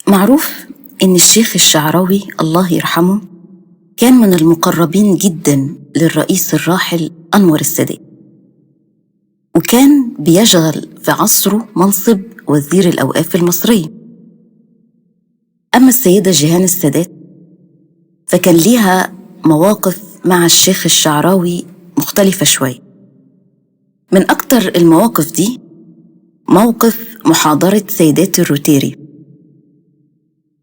معروف إن الشيخ الشعراوي الله يرحمه كان من المقربين جدا للرئيس الراحل أنور السادات، وكان بيشغل في عصره منصب وزير الأوقاف المصرية. أما السيدة جيهان السادات فكان ليها مواقف مع الشيخ الشعراوي مختلفة شوية. من أكتر المواقف دي موقف محاضرة سيدات الروتاري.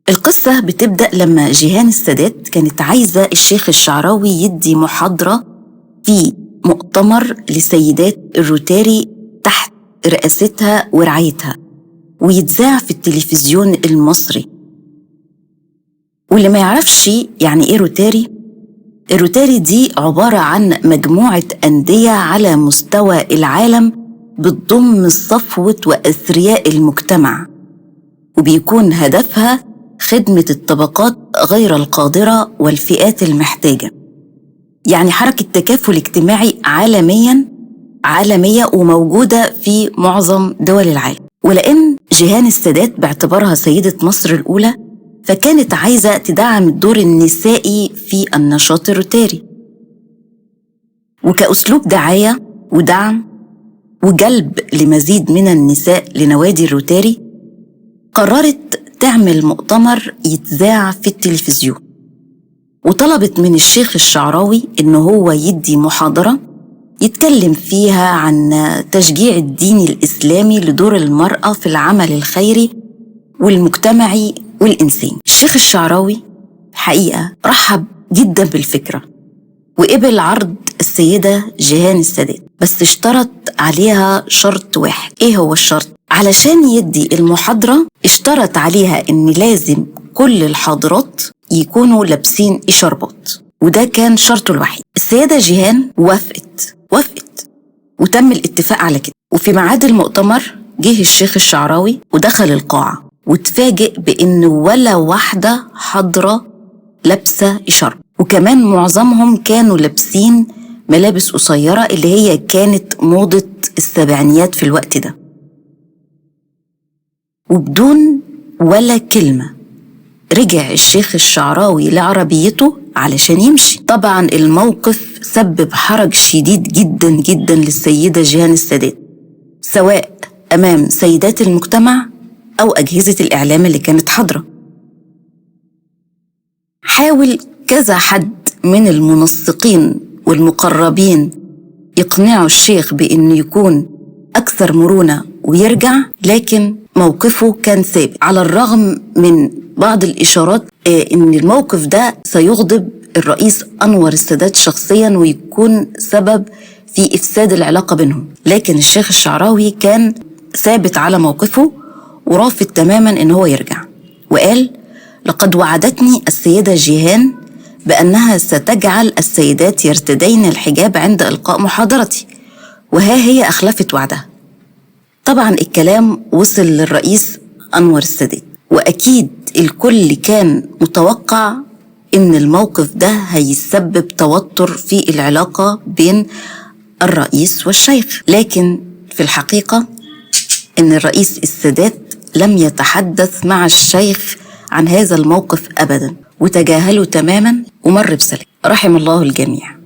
القصة بتبدأ لما جيهان السادات كانت عايزة الشيخ الشعراوي يدي محاضرة في مؤتمر لسيدات الروتاري تحت رئاستها ورعايتها، ويتذاع في التلفزيون المصري. واللي ما يعرفش يعني إيه روتاري، الروتاري دي عبارة عن مجموعة أندية على مستوى العالم بتضم صفوة وأثرياء المجتمع، وبيكون هدفها خدمة الطبقات غير القادرة والفئات المحتاجة. يعني حركة تكافل اجتماعي عالمية وموجودة في معظم دول العالم. ولأن جيهان السادات باعتبارها سيدة مصر الأولى، فكانت عايزة تدعم الدور النسائي في النشاط الروتاري، وكأسلوب دعاية ودعم وجلب لمزيد من النساء لنوادي الروتاري، قررت تعمل مؤتمر يتذاع في التلفزيون، وطلبت من الشيخ الشعراوي إن هو يدي محاضرة يتكلم فيها عن تشجيع الدين الإسلامي لدور المرأة في العمل الخيري والمجتمعي والإنساني. الشيخ الشعراوي حقيقة رحب جدا بالفكرة وقبل عرض السيدة جيهان السادات، بس اشترط عليها شرط واحد. إيه هو الشرط؟ علشان يدي المحاضرة اشترط عليها إن لازم كل الحاضرات يكونوا لابسين إشاربات، وده كان شرطه الوحيد. السيدة جيهان وافقت وتم الاتفاق على كده. وفي ميعاد المؤتمر جه الشيخ الشعراوي ودخل القاعة، وتفاجئ بإن ولا واحدة حاضرة لابسة إشارب، وكمان معظمهم كانوا لابسين ملابس قصيرة اللي هي كانت موضة السبعينيات في الوقت ده. وبدون ولا كلمة رجع الشيخ الشعراوي لعربيته علشان يمشي. طبعا الموقف سبب حرج شديد جدا جدا للسيدة جيهان السادات، سواء أمام سيدات المجتمع أو أجهزة الإعلام اللي كانت حاضرة. حاول كذا حد من المنسقين والمقربين يقنعوا الشيخ بأنه يكون أكثر مرونة ويرجع، لكن موقفه كان ثابت، على الرغم من بعض الإشارات إن الموقف ده سيغضب الرئيس أنور السادات شخصيا ويكون سبب في إفساد العلاقة بينهم. لكن الشيخ الشعراوي كان ثابت على موقفه ورافض تماما إن هو يرجع، وقال: لقد وعدتني السيدة جيهان بأنها ستجعل السيدات يرتدين الحجاب عند إلقاء محاضرتي، وها هي أخلفت وعدها. طبعا الكلام وصل للرئيس أنور السادات، وأكيد الكل كان متوقع إن الموقف ده هيسبب توتر في العلاقة بين الرئيس والشيخ. لكن في الحقيقة إن الرئيس السادات لم يتحدث مع الشيخ عن هذا الموقف أبدا، وتجاهله تماما ومر بسلام. رحم الله الجميع.